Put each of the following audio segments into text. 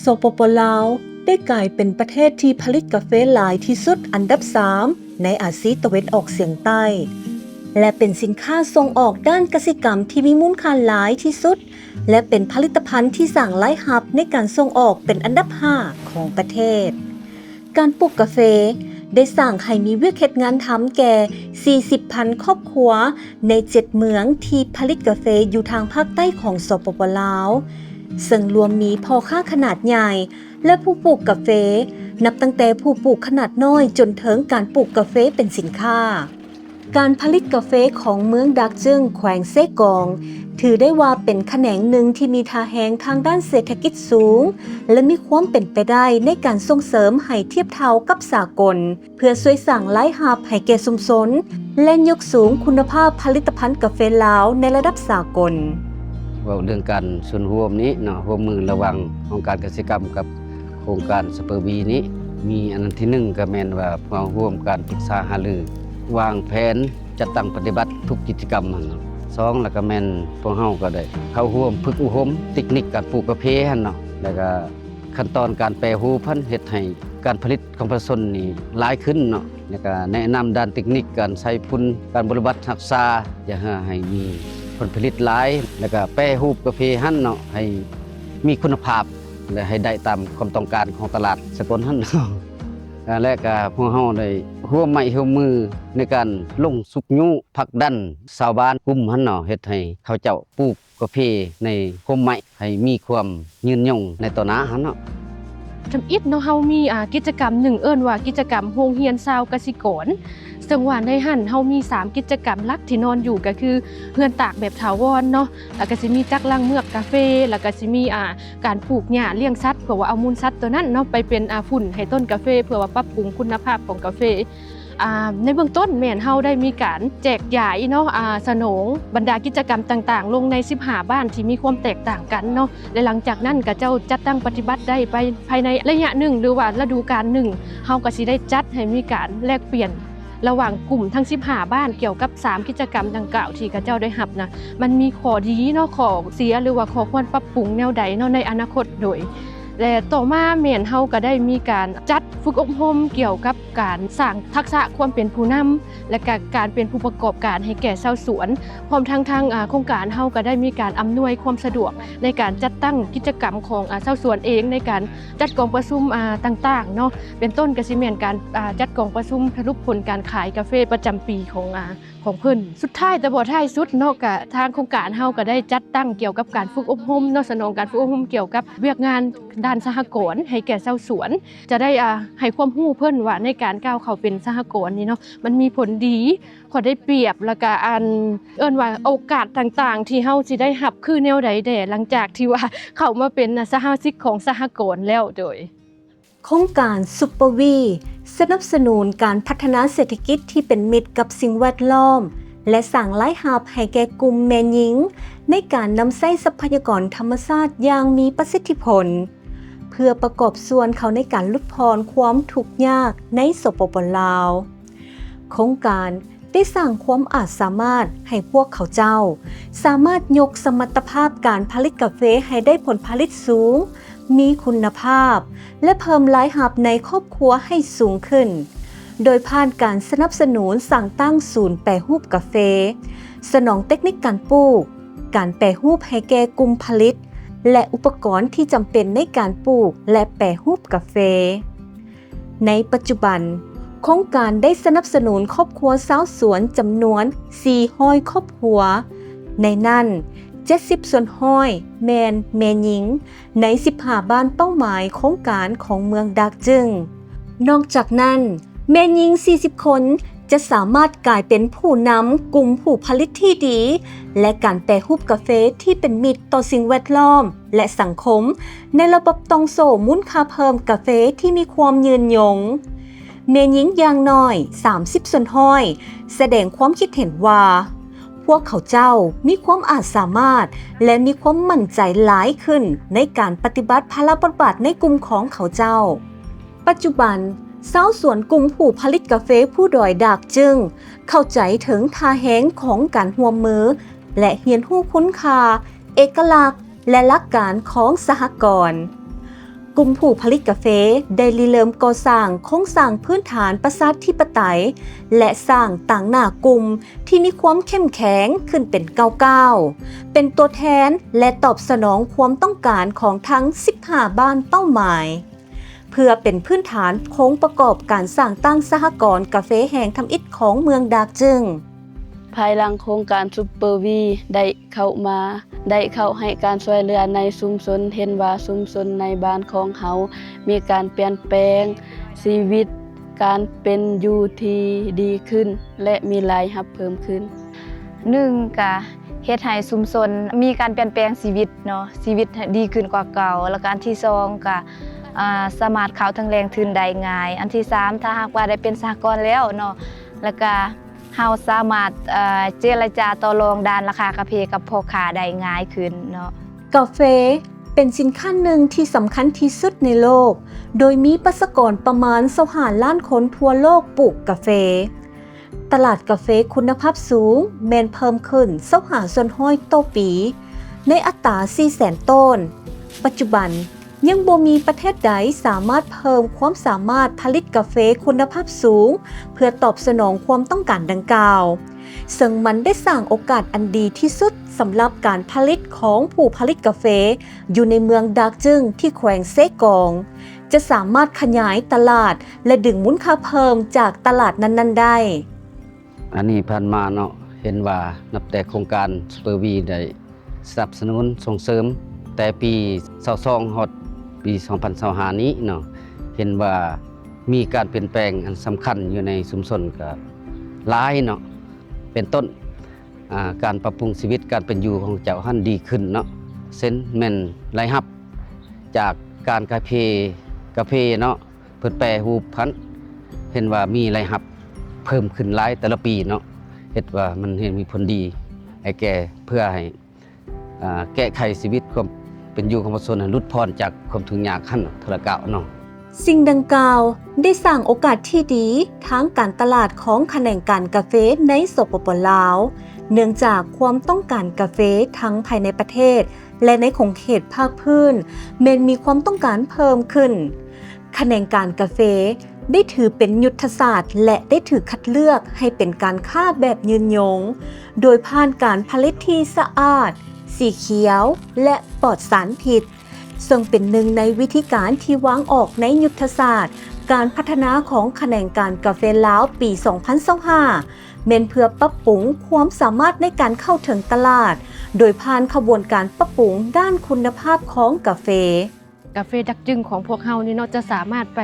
ສປປ ລາວ ໄດ້ກາຍເປັນປະເທດທີ່ຜະລິດກາເຟຫຼາຍທີ່ສຸດອັນດັບສາມໃນອາຊີຕາເວັນອອກສຽງໃຕ້ ແລະ ເປັນສິນຄ້າສົ່ງອອກດ້ານກະສິກຳທີ່ມີມູນຄ່າຫຼາຍທີ່ສຸດ ແລະ ເປັນຜະລິດຕະພັນທີ່ສ້າງລາຍຮັບໃນການສົ່ງອອກເປັນອັນດັບຫ້າຂອງປະເທດ. ການປູກກາເຟໄດ້ສ້າງໃຫ້ມີວຽກເຮັດງານທຳແກ່ສີ່ສິບພັນຄອບຄົວໃນເຈັດເມືອງທີ່ຜະລິດກາເຟຢູ່ທາງພາກໃຕ້ຂອງ ສປປ ລາວ, ເຊິ່ງລວມມີພໍ່ຄ້າຂະໜາດໃຫຍ່ ແລະ ຜູ້ປູກກາເຟ, ນັບຕັ້ງແຕ່ຜູ້ປູກຂະໜາດນ້ອຍຈົນເຖິງການປູກກາເຟເປັນສິນຄ້າ. ການຜະລິດກາເຟຂອງເມືອງດາກຈຶງ ແຂວງເຊກອງ ຖືໄດ້ວ່າເປັນຂະແໜງໜຶ່ງທີ່ມີທ່າແຮງທາງດ້ານເສດຖະກິດສູງ ແລະ ມີຄວາມເປັນໄປໄດ້ໃນການສົ່ງເສີມໃຫ້ທຽບເທົ່າກັບສາກົນ ເພື່ອຊ່ວຍສ້າງລາຍຮັບໃຫ້ແກ່ຊຸມຊົນ ແລະ ຍົກສູງຄຸນນະພາບຜະລິດຕະພັນກາເຟລາວໃນລະດັບສາກົນ. ເວົ້າເລື່ອງການສ່ວນຮ່ວມນີ້ເນາະ, ຮ່ວມມືລະຫວ່າງຫ້ອງການກະສິກຳກັບໂຄງການ ສະເປີວີ ນີ້ ມີອັນນັ້ນ ທີໜຶ່ງ ກໍແມ່ນວ່າພວກເຮົາຮ່ວມການປຶກສາຫາລື, ວາງແຜນ, ຈັດຕັ້ງປະຕິບັດທຸກກິດຈະກຳຫັ້ນເນາະ. ສອງ ລະກະແມ່ນພວກເຮົາກໍໄດ້ເຂົ້າຮ່ວມຝຶກອົບຮົມເຕັກນິກການປູກກາເຟຫັ້ນເນາະ, ລະກະຂັ້ນຕອນການແປຮູບຫັ້ນ ເຮັດໃຫ້ການຜະລິດຂອງປະຊາຊົນນີ້ຫຼາຍຂຶ້ນເນາະ. ແລ້ວກະແນະນຳດ້ານເຕັກນິກການໃຊ້ຝຸ່ນ, ການບໍລິບັດຮັກສາ ຢ່າໃຫ້ມີຜົນຜະລິດຫຼາຍ, ແລ້ວກະແປຮູບກາເຟຫັ້ນເນາະ ໃຫ້ມີຄຸນນະພາບ ແລະ ໃຫ້ໄດ້ຕາມຄວາມຕ້ອງການຂອງຕະຫຼາດສາກົນຫັ້ນເນາະ. ແລະກະພວກເຮົາໄດ້ຮ່ວມໄມ້ຮ່ວມມືໃນການລົງຊຸກຍູ້ຜັກດັນຊາວບ້ານກຸ່ມຫັ້ນເນາະ, ເຮັດໃຫ້ເຂົາເຈົ້າປູກ ກາເຟໃນຮົ່ມໄມ້ໃຫ້ມີຄວາມຍືນຍົງໃນຕໍ່ໜ້າຫັ້ນເນາະ. ທຳອິດເນາະ ເຮົາມີ ອາ ກິດຈະກຳໜຶ່ງ ເອີ້ນວ່າກິດຈະກຳໂຮງຮຽນຊາວກະສິກອນ, ເຊິ່ງວ່າໃນຫັ້ນເຮົາມີສາມກິດຈະກຳຫຼັກທີ່ນອນຢູ່ ກໍຄືເຮືອນຕາກແບບຖາວອນເນາະ, ແລ້ວກໍຊິມີຈັກລ້າງເມືອກກາເຟ, ແລ້ວກໍຊິມີ ອາ ການປູກຫຍ້າລ້ຽງສັດ ເພື່ອວ່າເອົາມູນສັດຕົວນັ້ນເນາະ ໄປເປັນ ອາ ຝຸ່ນໃຫ້ຕົ້ນກາເຟ ເພື່ອວ່າປັບປຸງຄຸນນະພາບຂອງກາເຟ. ອາ ໃນເບື້ອງຕົ້ນແມ່ນເຮົາໄດ້ມີການແຈກຢາຍເນາະ ອາ ສະໜອງບັນດາກິດຈະກຳຕ່າງໆ ລົງໃນສິບຫ້າບ້ານທີ່ມີຄວາມແຕກຕ່າງກັນເນາະ ແລະ ຫຼັງຈາກນັ້ນຂະເຈົ້າຈັດຕັ້ງປະຕິບັດໄດ້ໄປພາຍໃນໄລຍະໜຶ່ງ ຫຼືວ່າລະດູການໜຶ່ງ ເຮົາກໍຊິໄດ້ຈັດໃຫ້ມີການແລກປ່ຽນລະຫວ່າງກຸ່ມທັງສິບຫ້າບ້ານ ກ່ຽວກັບສາມກິດຈະກຳດັ່ງກ່າວທີ່ຂະເຈົ້າໄດ້ຮັບນະ ມັນມີຂໍ້ດີເນາະ ຂໍ້ເສຍ ຫຼືວ່າຂໍ້ຄວນປັບປຸງແນວໃດເນາະໃນອະນາຄົດໂດຍ ແລະ ຕໍ່ມາແມ່ນເຮົາກໍໄດ້ມີການຈັດຝຶກອົບຮົມກ່ຽວກັບການສ້າງທັກສະຄວາມເປັນຜູ້ນຳ ແລະ ກະການເປັນຜູ້ປະກອບການໃຫ້ແກ່ຊາວສວນ. ພ້ອມທັງທາງ ອາ ໂຄງການເຮົາກໍໄດ້ມີການອຳນວຍຄວາມສະດວກໃນການຈັດຕັ້ງກິດຈະກຳຂອງ ອາ ຊາວສວນເອງ ໃນການຈັດກອງປະຊຸມ ອາ ຕ່າງໆເນາະ ເປັນຕົ້ນກໍຊິແມ່ນການ ອາ ຈັດກອງປະຊຸມສະຫຼຸບຜົນການຂາຍກາເຟປະຈຳປີຂອງ ອາ ຂອງເພິ່ນ. ສຸດທ້າຍແຕ່ບໍ່ທ້າຍສຸດເນາະ ກະທາງໂຄງການເຮົາກໍໄດ້ຈັດຕັ້ງກ່ຽວກັບການຝຶກອົບຮົມເນາະ ສະໜອງການຝຶກອົບຮົມກ່ຽວກັບວຽກງານດ້ານສະຫະກອນໃຫ້ແກ່ຊາວສວນ ຈະໄດ້ ອາ ໃຫ້ຄວາມຮູ້ເພິ່ນວ່າໃນການກ້າວເຂົ້າເປັນສະຫະກອນນີ້ເນາະ ມັນມີຜົນດີ, ຂໍ້ໄດ້ປຽບ ແລ້ວກະ ອັນ ເອີ້ນວ່າໂອກາດຕ່າງໆ ທີ່ເຮົາຊິໄດ້ຮັບຄືແນວໃດແດ່ ຫຼັງຈາກທີ່ວ່າເຂົ້າມາເປັນສະມາຊິກຂອງສະຫະກອນແລ້ວໂດຍ. ໂຄງການຊຸບເປີວີ ສະໜັບສະໜູນການພັດທະນາເສດຖະກິດທີ່ເປັນມິດກັບສິ່ງແວດລ້ອມ ແລະ ສ້າງລາຍຮັບໃຫ້ແກ່ກຸ່ມແມ່ຍິງ ໃນການນຳໃຊ້ຊັບພະຍາກອນທຳມະຊາດຢ່າງມີປະສິດທິຜົນ ເພື່ອປະກອບສ່ວນເຂົ້າໃນການຫຼຸດຜ່ອນຄວາມທຸກຍາກໃນ ສປປ ລາວ. ໂຄງການໄດ້ສ້າງຄວາມອາດສາມາດໃຫ້ພວກເຂົາເຈົ້າ ສາມາດຍົກສະມັດຕະພາບການຜະລິດກາເຟໃຫ້ໄດ້ຜົນຜະລິດສູງ, ມີຄຸນນະພາບ ແລະ ເພີ່ມລາຍຮັບໃນຄອບຄົວໃຫ້ສູງຂຶ້ນ ໂດຍຜ່ານການສະໜັບສະໜູນສ້າງຕັ້ງສູນແປຮູບກາເຟ, ສະໜອງເຕັກນິກການປູກ, ການແປຮູບໃຫ້ແກ່ກຸ່ມຜະລິດ ແລະ ອຸປະກອນທີ່ຈຳເປັນໃນການປູກ ແລະ ແປຮູບກາເຟ. ໃນປັດຈຸບັນ, ໂຄງການໄດ້ສະໜັບສະໜູນຄອບຄົວຊາວສວນຈຳນວນສີ່ຮ້ອຍຄອບຄົວ, ໃນນັ້ນ ເຈັດສິບສ່ວນຮ້ອຍແມ່ນແມ່ຍິງ ໃນສິບຫ້າບ້ານເປົ້າໝາຍໂຄງການຂອງເມືອງດາກຈຶງ. ນອກຈາກນັ້ນ, ແມ່ຍິງສີ່ສິບຄົນຈະສາມາດກາຍເປັນຜູ້ນຳກຸ່ມຜູ້ຜະລິດທີ່ດີ ແລະ ການແປຮູບກາເຟທີ່ເປັນມິດຕໍ່ສິ່ງແວດລ້ອມ ແລະ ສັງຄົມ ໃນລະບົບຕ່ອງໂສ້ມູນຄ່າເພີ່ມກາເຟທີ່ມີຄວາມຍືນຍົງ. ແມ່ຍິງຢ່າງໜ້ອຍສາມສິບສ່ວນຮ້ອຍສະແດງຄວາມຄິດເຫັນວ່າ ພວກເຂົາເຈົ້າມີຄວາມອາດສາມາດ ແລະ ມີຄວາມໝັ້ນໃຈຫຼາຍຂຶ້ນໃນການປະຕິບັດພາລະບົດບາດໃນກຸ່ມຂອງເຂົາເຈົ້າ. ປັດຈຸບັນ, ຊາວສວນກຸ່ມຜູ້ຜະລິດກາເຟພູດອຍດາກຈຶງ ເຂົ້າໃຈເຖິງທ່າແຮງຂອງການຮ່ວມມື ແລະ ຮຽນຮູ້ຄຸນຄ່າ, ເອກະລັກ ແລະ ຫຼັກການຂອງສະຫະກອນ. ກຸ່ມຜູ້ຜະລິດກາເຟໄດ້ລິເລີ່ມກໍ່ສ້າງໂຄງສ້າງພື້ນຖານປະຊາທິປະໄຕ ແລະ ສ້າງຕາງໜ້າກຸ່ມທີ່ມີຄວາມເຂັ້ມແຂງຂຶ້ນເປັນກ້າວໆ, ເປັນຕົວແທນ ແລະ ຕອບສະໜອງຄວາມຕ້ອງການຂອງທັງສິບຫ້າບ້ານເປົ້າໝາຍ ເພື່ອເປັນພື້ນຖານໂຄງປະກອບການສ້າງຕັ້ງສະຫະກອນກາເຟແຫ່ງທຳອິດຂອງເມືອງດາກຈຶງ. ພາຍຫຼັງໂຄງການຊຸບເປີວີໄດ້ເຂົ້າມາ, ໄດ້ເຂົ້າໃຫ້ການຊ່ວຍເຫຼືອໃນຊຸມຊົນ, ເຫັນວ່າຊຸມຊົນໃນບ້ານຂອງເຮົາມີການປ່ຽນແປງຊີວິດ, ການເປັນຢູ່ທີ່ດີຂຶ້ນ ແລະ ມີລາຍຮັບເພີ່ມຂຶ້ນ. ໜຶ່ງ ກະເຮັດໃຫ້ຊຸມຊົນມີການປ່ຽນແປງຊີວິດເນາະ, ຊີວິດດີຂຶ້ນກວ່າເກົ່າ. ແລ້ວກະອັນທີສອງ ກະ ອ່າ ສາມາດເຂົ້າເຖິງແຫຼ່ງທຶນໄດ້ງ່າຍ. ອັນທີສາມ ຖ້າຫາກວ່າໄດ້ເປັນສະຫະກອນແລ້ວເນາະ, ແລ້ວກະ ເຮົາສາມາດ ເອີ ເຈລະຈາຕໍ່ລອງດ້ານລາຄາກາເຟກັບພໍ່ຄ້າໄດ້ງ່າຍຂຶ້ນເນາະ. ກາເຟເປັນສິນຄ້າໜຶ່ງທີ່ສຳຄັນທີ່ສຸດໃນໂລກ, ໂດຍມີປະຊາກອນປະມານຊາວຫ້າລ້ານຄົນທົ່ວໂລກປູກກາເຟ. ຕະຫຼາດກາເຟຄຸນນະພາບສູງແມ່ນເພີ່ມຂຶ້ນຊາວຫ້າສ່ວນຮ້ອຍຕໍ່ປີ ໃນອັດຕາສີ່ແສນໂຕນ. ປັດຈຸບັນ ຍັງບໍ່ມີປະເທດໃດສາມາດເພີ່ມຄວາມສາມາດຜະລິດກາເຟຄຸນນະພາບສູງ ເພື່ອຕອບສະໜອງຄວາມຕ້ອງການດັ່ງກ່າວ, ເຊິ່ງມັນໄດ້ສ້າງໂອກາດອັນດີທີ່ສຸດສຳລັບການຜະລິດຂອງຜູ້ຜະລິດກາເຟຢູ່ໃນເມືອງດາກຈຶງທີ່ແຂວງເຊກອງ ຈະສາມາດຂະຫຍາຍຕະຫຼາດ ແລະ ດຶງມູນຄ່າເພີ່ມຈາກຕະຫຼາດນັ້ນໆໄດ້. ອັນນີ້ຜ່ານມາເນາະ ເຫັນວ່ານັບແຕ່ໂຄງການຊຸບເປີວີໄດ້ສະໜັບສະໜູນສົ່ງເສີມແຕ່ປີຊາວສອງຮອດປີສອງພັນຊາວຫ້ານີ້ເນາະ, ເຫັນວ່າມີການປ່ຽນແປງອັນສຳຄັນຢູ່ໃນຊຸມຊົນກໍຫຼາຍເນາະ, ເປັນຕົ້ນ ອ່າ ການປັບປຸງຊີວິດການເປັນຢູ່ຂອງເຈົ້າຫັ້ນດີຂຶ້ນເນາະ, ເຊັ່ນແມ່ນລາຍຮັບຈາກການກາເຟ ກາເຟເນາະ ເພິ່ນແປຮູບຫັ້ນ ເຫັນວ່າມີລາຍຮັບເພີ່ມຂຶ້ນຫຼາຍແຕ່ລະປີເນາະ, ເຮັດວ່າມັນເຮັດມີຜົນດີໃຫ້ແກ່ ເພື່ອໃຫ້ ອ່າ ແກ້ໄຂຊີວິດຄວາມເປັນຢູ່ຂອງປະຊາຊົນໃຫ້ຫຼຸດຜ່ອນຈາກຄວາມທຸກຍາກຫັ້ນເທື່ອລະກ້າວເນາະ. ສິ່ງດັ່ງກ່າວໄດ້ສ້າງໂອກາດທີ່ດີທາງການຕະຫຼາດຂອງຂະແໜງການກາເຟໃນ ສປປ ລາວ, ເນື່ອງຈາກຄວາມຕ້ອງການກາເຟທັງພາຍໃນປະເທດ ແລະ ໃນຂົງເຂດພາກພື້ນ ແມ່ນມີຄວາມຕ້ອງການເພີ່ມຂຶ້ນ. ຂະແໜງການກາເຟໄດ້ຖືເປັນຍຸດທະສາດ ແລະ ໄດ້ຖືກຄັດເລືອກໃຫ້ເປັນການຄ້າແບບຍືນຍົງ ໂດຍຜ່ານການຜະລິດທີ່ສະອາດ, ສີຂຽວ ແລະ ປອດສານພິດ, ເຊິ່ງເປັນໜຶ່ງໃນວິທີການທີ່ວາງອອກໃນຍຸດທະສາດການພັດທະນາຂອງຂະແໜງການກາເຟລາວປີສອງພັນຊາວຫ້າ ແມ່ນເພື່ອປັບປຸງຄວາມສາມາດໃນການເຂົ້າເຖິງຕະຫຼາດ ໂດຍຜ່ານຂະບວນການປັບປຸງດ້ານຄຸນນະພາບຂອງກາເຟ. ກາເຟດາກຈຶງຂອງພວກເຮົານີ້ເນາະ ຈະສາມາດໄປ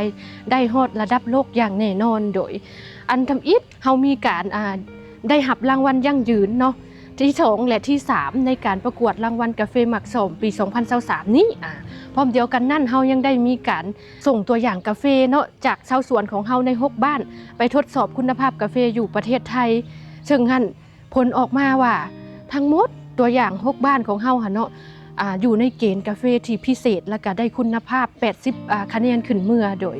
ໄດ້ຮອດລະດັບໂລກຢ່າງແນ່ນອນ, ໂດຍອັນທຳອິດເຮົາມີການ ອ່າ ໄດ້ຮັບລາງວັນຢັ້ງຢືນເນາະ ທີສອງ ແລະ ທີສາມ ໃນການປະກວດລາງວັນກາເຟໝາກສອມປີສອງພັນຊາວສາມນີ້. ອາ ພ້ອມດຽວກັນນັ້ນ ເຮົາຍັງໄດ້ມີການສົ່ງຕົວຢ່າງກາເຟເນາະ ຈາກຊາວສວນຂອງເຮົາໃນຫົກບ້ານ ໄປທົດສອບຄຸນນະພາບກາເຟຢູ່ປະເທດໄທ, ເຊິ່ງຫັ້ນ ຜົນອອກມາວ່າທັງໝົດຕົວຢ່າງຫົກບ້ານຂອງເຮົາຫັ້ນເນາະ ອາ ຢູ່ໃນເກນກາເຟທີ່ພິເສດ ແລະ ກະໄດ້ຄຸນນະພາບແປດສິບ ອາ ຄະແນນຂຶ້ນເມືອ. ໂດຍ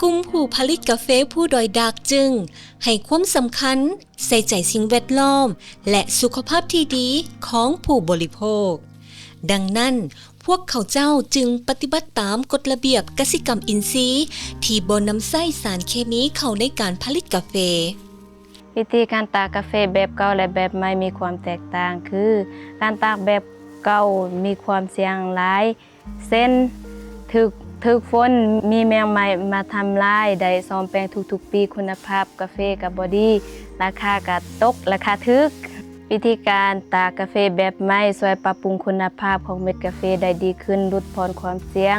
ກຸ່ມຜູ້ຜະລິດກາເຟພູດອຍດາກຈຶງໃຫ້ຄວາມສຳຄັນໃສ່ໃຈສິ່ງແວດລ້ອມ ແລະ ສຸຂະພາບທີ່ດີຂອງຜູ້ບໍລິໂພກ. ດັ່ງນັ້ນ, ພວກເຂົາເຈົ້າຈຶ່ງປະຕິບັດຕາມກົດລະບຽບກະສິກຳອິນຊີທີ່ບໍ່ນຳໃຊ້ສານເຄມີເຂົ້າໃນການຜະລິດກາເຟ. ວິທີການຕາກກາເຟແບບເກົ່າ ແລະ ແບບໃໝ່ມີຄວາມແຕກຕ່າງ ຄື ການຕາກແບບເກົ່າມີຄວາມສ່ຽງຫຼາຍ ເຊັ່ນ ຖືກ ຖືກຝົນ, ມີແມງໄມ້ມາທຳລາຍ, ໄດ້ສ້ອມແປງທຸກໆປີ, ຄຸນນະພາບກາເຟກໍບໍ່ດີ, ລາຄາກໍຕົກ, ລາຄາຖືກ. ວິທີການຕາກກາເຟແບບໃໝ່ຊ່ວຍປັບປຸງຄຸນນະພາບຂອງເມັດກາເຟໄດ້ດີຂຶ້ນ, ຫຼຸດຜ່ອນຄວາມສ່ຽງ,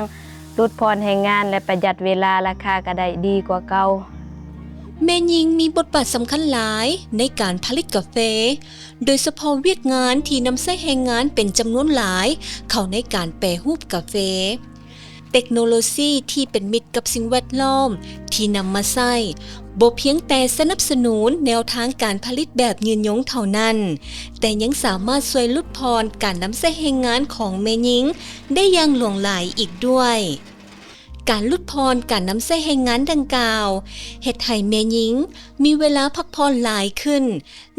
ຫຼຸດຜ່ອນແຮງງານ ແລະ ປະຢັດເວລາ, ລາຄາກໍໄດ້ດີກວ່າເກົ່າ. ແມ່ຍິງມີບົດບາດສຳຄັນຫຼາຍໃນການຜະລິດກາເຟ, ໂດຍສະເພາະວຽກງານທີ່ນຳໃຊ້ແຮງງານເປັນຈຳນວນຫຼາຍເຂົ້າໃນການແປຮູບກາເຟ. ເຕັກໂນໂລຊີທີ່ເປັນມິດກັບສິ່ງແວດລ້ອມທີ່ນຳມາໃຊ້ ບໍ່ພຽງແຕ່ສະໜັບສະໜູນແນວທາງການຜະລິດແບບຍືນຍົງເທົ່ານັ້ນ, ແຕ່ຍັງສາມາດຊ່ວຍຫຼຸດຜ່ອນການນຳໃຊ້ແຮງງານຂອງແມ່ຍິງໄດ້ຢ່າງຫຼວງຫຼາຍອີກດ້ວຍ. ການຫຼຸດຜ່ອນການນຳໃຊ້ແຮງງານດັ່ງກ່າວ ເຮັດໃຫ້ແມ່ຍິງມີເວລາພັກຜ່ອນຫຼາຍຂຶ້ນ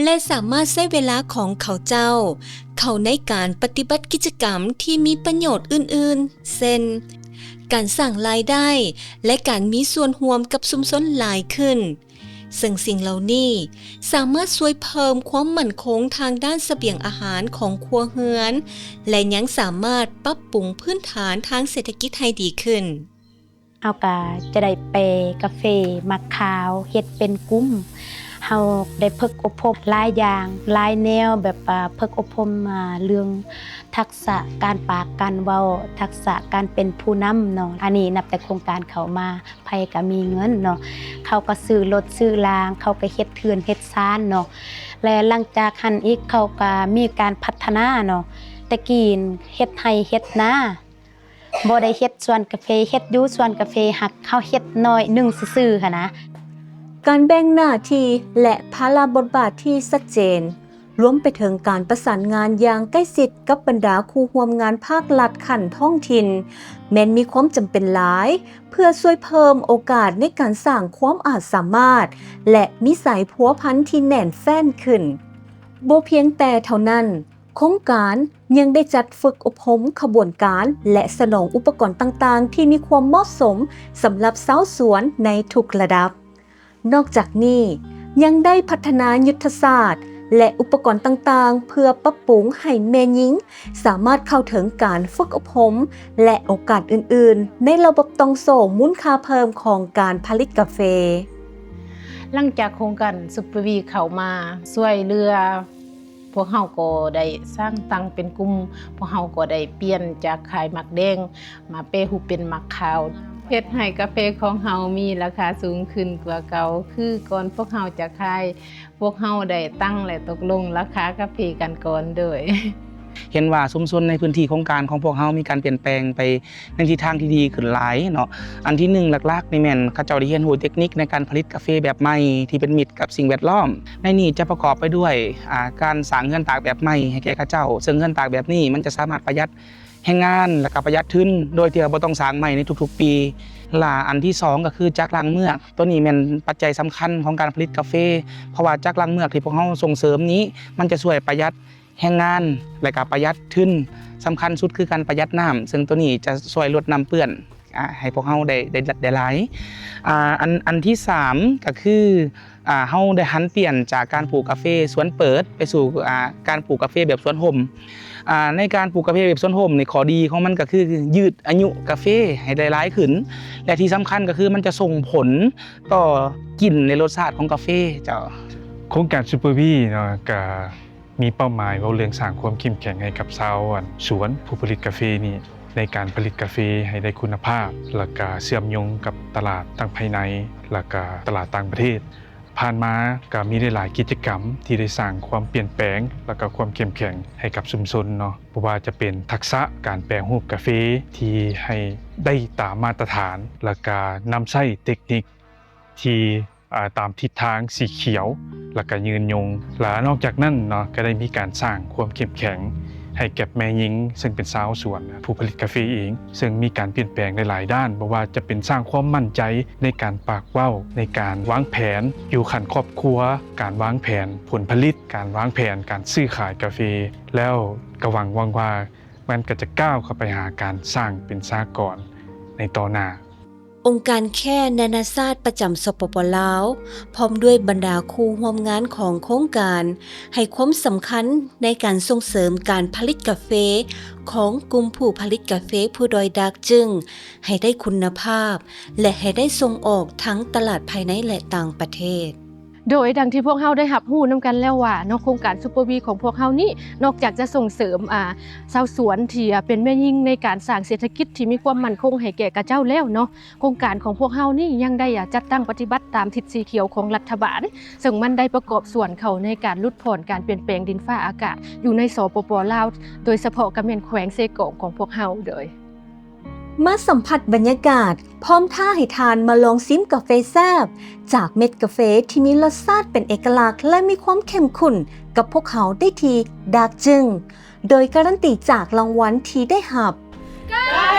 ແລະ ສາມາດໃຊ້ເວລາຂອງເຂົາເຈົ້າເຂົ້າໃນການປະຕິບັດກິດຈະກຳທີ່ມີປະໂຫຍດອື່ນໆ ເຊັ່ນ ການສ້າງລາຍໄດ້ ແລະ ການມີສ່ວນຮ່ວມກັບຊຸມຊົນຫຼາຍຂຶ້ນ, ເຊິ່ງສິ່ງເຫຼົ່ານີ້ສາມາດຊ່ວຍເພີ່ມຄວາມໝັ້ນຄົງທາງດ້ານສະບຽງອາຫານຂອງຄົວເຮືອນ ແລະ ຍັງສາມາດປັບປຸງພື້ນຖານທາງເສດຖະກິດໃຫ້ດີຂຶ້ນ. ເຮົາກໍຈະໄດ້ແປກາເຟໝາກຂາວ ເຮັດເປັນກຸ່ມ. ເຮົາໄດ້ຝຶກອົບຮົມຫຼາຍຢ່າງ ຫຼາຍແນວ ແບບວ່າຝຶກອົບຮົມ ອ່າ ເລື່ອງທັກສະການປາກການເວົ້າ ທັກສະການເປັນຜູ້ນຳເນາະ. ອັນນີ້ນັບແຕ່ໂຄງການເຂົ້າມາ ໃຜກໍມີເງິນເນາະ ເຂົາກໍຊື້ລົດຊື້ລາງ ເຂົາກໍເຮັດເຮືອນເຮັດຊານເນາະ. ແລະ ຫຼັງຈາກຫັ້ນອີກ ເຂົາກໍມີການພັດທະນາເນາະ. ແຕ່ກີ້ເຮັດໄຮ່ເຮັດນາ ບໍ່ໄດ້ເຮັດສວນກາເຟ ເຮັດຢູ່ສວນກາເຟ ຫາກເຮົາເຮັດໜ້ອຍໜຶ່ງຊື່ໆຫັ້ນນະ. ການແບ່ງໜ້າທີ່ ແລະ ພາລະບົດບາດທີ່ຊັດເຈນ, ລວມໄປເຖິງການປະສານງານຢ່າງໃກ້ຊິດກັບບັນດາຄູ່ຮ່ວມງານພາກລັດຂັ້ນທ້ອງຖິ່ນ ແມ່ນມີຄວາມຈຳເປັນຫຼາຍ ເພື່ອຊ່ວຍເພີ່ມໂອກາດໃນການສ້າງຄວາມອາດສາມາດ ແລະ ມີສາຍພົວພັນທີ່ແໜ້ນແຟ້ນຂຶ້ນ. ບໍ່ພຽງແຕ່ເທົ່ານັ້ນ, ໂຄງການຍັງໄດ້ຈັດຝຶກອົບຮົມຂະບວນການ ແລະ ສະໜອງອຸປະກອນຕ່າງໆ ທີ່ມີຄວາມເໝາະສົມສຳລັບຊາວສວນໃນທຸກລະດັບ. ນອກຈາກນີ້, ຍັງໄດ້ພັດທະນາຍຸດທະສາດ ແລະ ອຸປະກອນຕ່າງໆ ເພື່ອປັບປຸງໃຫ້ແມ່ຍິງສາມາດເຂົ້າເຖິງການຝຶກອົບຮົມ ແລະ ໂອກາດອື່ນໆ ໃນລະບົບຕ່ອງໂສ້ມູນຄ່າເພີ່ມຂອງການຜະລິດກາເຟ. ຫຼັງຈາກໂຄງການຊຸບເປີວີເຂົ້າມາຊ່ວຍເຫຼືອ ພວກເຮົາກໍໄດ້ສ້າງຕັ້ງເປັນກຸ່ມ, ພວກເຮົາກໍໄດ້ປ່ຽນຈາກຂາຍໝາກແດງມາແປຮູບເປັນໝາກຂາວ, ເຮັດໃຫ້ກາເຟຂອງເຮົາມີລາຄາສູງຂຶ້ນກວ່າເກົ່າ. ຄືກ່ອນພວກເຮົາຈະຂາຍ, ພວກເຮົາໄດ້ຕັ້ງ ແລະ ຕົກລົງລາຄາກາເຟກັນກ່ອນໂດຍ. ເຫັນວ່າຊຸມຊົນໃນພື້ນທີ່ໂຄງການຂອງພວກເຮົາມີການປ່ຽນແປງໄປ ໃນທິດທາງທີ່ດີຂຶ້ນຫຼາຍເນາະ. ອັນທີໜຶ່ງຫຼັກໆນີ້ແມ່ນເຂົາເຈົ້າໄດ້ຮຽນຮູ້ເຕັກນິກໃນການຜະລິດກາເຟແບບໃໝ່ທີ່ເປັນມິດກັບສິ່ງແວດລ້ອມ. ໃນນີ້ຈະປະກອບໄປດ້ວຍ ອາ ການສ້າງເຮືອນຕາກແບບໃໝ່ໃຫ້ແກ່ເຂົາເຈົ້າ, ເຊິ່ງເຮືອນຕາກແບບນີ້ມັນຈະສາມາດປະຢັດແຮງງານ ແລະກະປະຢັດທຶນ ໂດຍທີ່ວ່າບໍ່ຕ້ອງສ້າງໃໝ່ໃນທຸກໆປີ. ລະອັນທີສອງກໍຄືຈັກລ້າງເມືອກ, ໂຕນີ້ແມ່ນປັດໄຈສຳຄັນຂອງການຜະລິດກາເຟ, ເພາະວ່າຈັກລ້າງເມືອກທີ່ພວກເຮົາສົ່ງເສີມນີ້ ມັນຈະຊ່ວຍປະຢັດ ແຮງງານ ແລະກະປະຢັດທຶນ, ສຳຄັນສຸດຄືການປະຢັດນ້ຳ ເຊິ່ງໂຕນີ້ຈະຊ່ວຍລົດນ້ຳເປື້ອນ ອາ ໃຫ້ພວກເຮົາໄດ້ ໄດ້ ໄດ້ຫຼາຍ. ອາ ອັນ ອັນທີສາມກະຄື ອາ ເຮົາໄດ້ຫັນປ່ຽນຈາກການປູກກາເຟສວນເປີດ ໄປສູ່ ອາ ການປູກກາເຟແບບສວນຮົ່ມ. ອາ ໃນການປູກກາເຟແບບສວນຮົ່ມນີ້ ຂໍ້ດີຂອງມັນກະຄືຍືດອາຍຸກາເຟໃຫ້ໄດ້ຫຼາຍຂຶ້ນ ແລະທີ່ສຳຄັນກະຄືມັນຈະສົ່ງຜົນຕໍ່ກິ່ນ ແລະລົດຊາດຂອງກາເຟເຈົ້າ. ໂຄງການຊຸບເປີວີເນາະ ກະ ມີເປົ້າໝາຍເວົ້າເລື່ອງສ້າງຄວາມເຂັ້ມແຂງໃຫ້ກັບຊາວສວນຜູ້ຜະລິດກາເຟນີ້ ໃນການຜະລິດກາເຟໃຫ້ໄດ້ຄຸນນະພາບ ແລ້ວກະເຊື່ອມໂຍງກັບຕະຫຼາດທັງພາຍໃນ ແລ້ວກະຕະຫຼາດຕ່າງປະເທດ. ຜ່ານມາກະມີໄດ້ຫຼາຍກິດຈະກຳທີ່ໄດ້ສ້າງຄວາມປ່ຽນແປງ ແລ້ວກະຄວາມເຂັ້ມແຂງໃຫ້ກັບຊຸມຊົນເນາະ, ບໍ່ວ່າຈະເປັນທັກສະການແປຮູບກາເຟທີ່ໃຫ້ໄດ້ຕາມມາດຕະຖານ ແລ້ວກະນຳໃຊ້ເຕັກນິກທີ່ ອາ ຕາມທິດທາງສີຂຽວ ແລ້ວກະຍືນຍົງ. ແລະນອກຈາກນັ້ນເນາະ ກະໄດ້ມີການສ້າງຄວາມເຂັ້ມແຂງໃຫ້ແກ່ແມ່ຍິງ ເຊິ່ງເປັນຊາວສວນ ຜູ້ຜະລິດກາເຟເອງ ເຊິ່ງມີການປ່ຽນແປງໃນຫຼາຍດ້ານ, ບໍ່ວ່າຈະເປັນສ້າງຄວາມໝັ້ນໃຈໃນການປາກເວົ້າ, ໃນການວາງແຜນຢູ່ຂັ້ນຄອບຄົວ, ການວາງແຜນຜົນຜະລິດ, ການວາງແຜນການຊື້ຂາຍກາເຟ, ແລ້ວກະຫວັງວ່າມັນກະຈະກ້າວເຂົ້າໄປຫາການສ້າງເປັນສະຫະກອນໃນຕໍ່ໜ້າ. ອົງການແຄນານາຊາດປະຈຳ ສປປ ລາວ ພ້ອມດ້ວຍບັນດາຄູ່ຮ່ວມງານຂອງໂຄງການ ໃຫ້ຄວາມສຳຄັນໃນການສົ່ງເສີມການຜະລິດກາເຟຂອງກຸ່ມຜູ້ຜະລິດກາເຟພູດອຍດາກຈຶງ ໃຫ້ໄດ້ຄຸນນະພາບ ແລະ ໃຫ້ໄດ້ສົ່ງອອກທັງຕະຫຼາດພາຍໃນ ແລະ ຕ່າງປະເທດ. ໂດຍດັ່ງທີ່ພວກເຮົາໄດ້ຮັບຮູ້ນຳກັນແລ້ວວ່າເນາະ ໂຄງການຊຸບເປີວີຂອງພວກເຮົານີ້ ນອກຈາກຈະສົ່ງເສີມ ອາ ຊາວສວນທີ່ເປັນແມ່ຍິງໃນການສ້າງເສດຖະກິດທີ່ມີຄວາມໝັ້ນຄົງໃຫ້ແກ່ຂະເຈົ້າແລ້ວເນາະ ໂຄງການຂອງພວກເຮົານີ້ຍັງໄດ້ ອາ ຈັດຕັ້ງປະຕິບັດຕາມທິດສີຂຽວຂອງລັດຖະບານ ເຊິ່ງມັນໄດ້ປະກອບສ່ວນເຂົ້າໃນການຫຼຸດຜ່ອນການປ່ຽນແປງດິນຟ້າອາກາດຢູ່ໃນ ສປປ ລາວ ໂດຍສະເພາະກະແມ່ນແຂວງເຊກອງຂອງພວກເຮົາ. ໂດຍ ມາສຳຜັດບັນຍາກາດ ພ້ອມທ້າໃຫ້ທ່ານມາລອງຊິມກາເຟແຊບ ຈາກເມັດກາເຟທີ່ມີລົດຊາດເປັນເອກະລັກ ແລະ ມີຄວາມເຂັ້ມຂຸ້ນກັບພວກເຮົາໄດ້ທີ່ດາກຈຶງ ໂດຍກາຣັນຕີຈາກລາງວັນທີ່ໄດ້ຮັບ. ກາ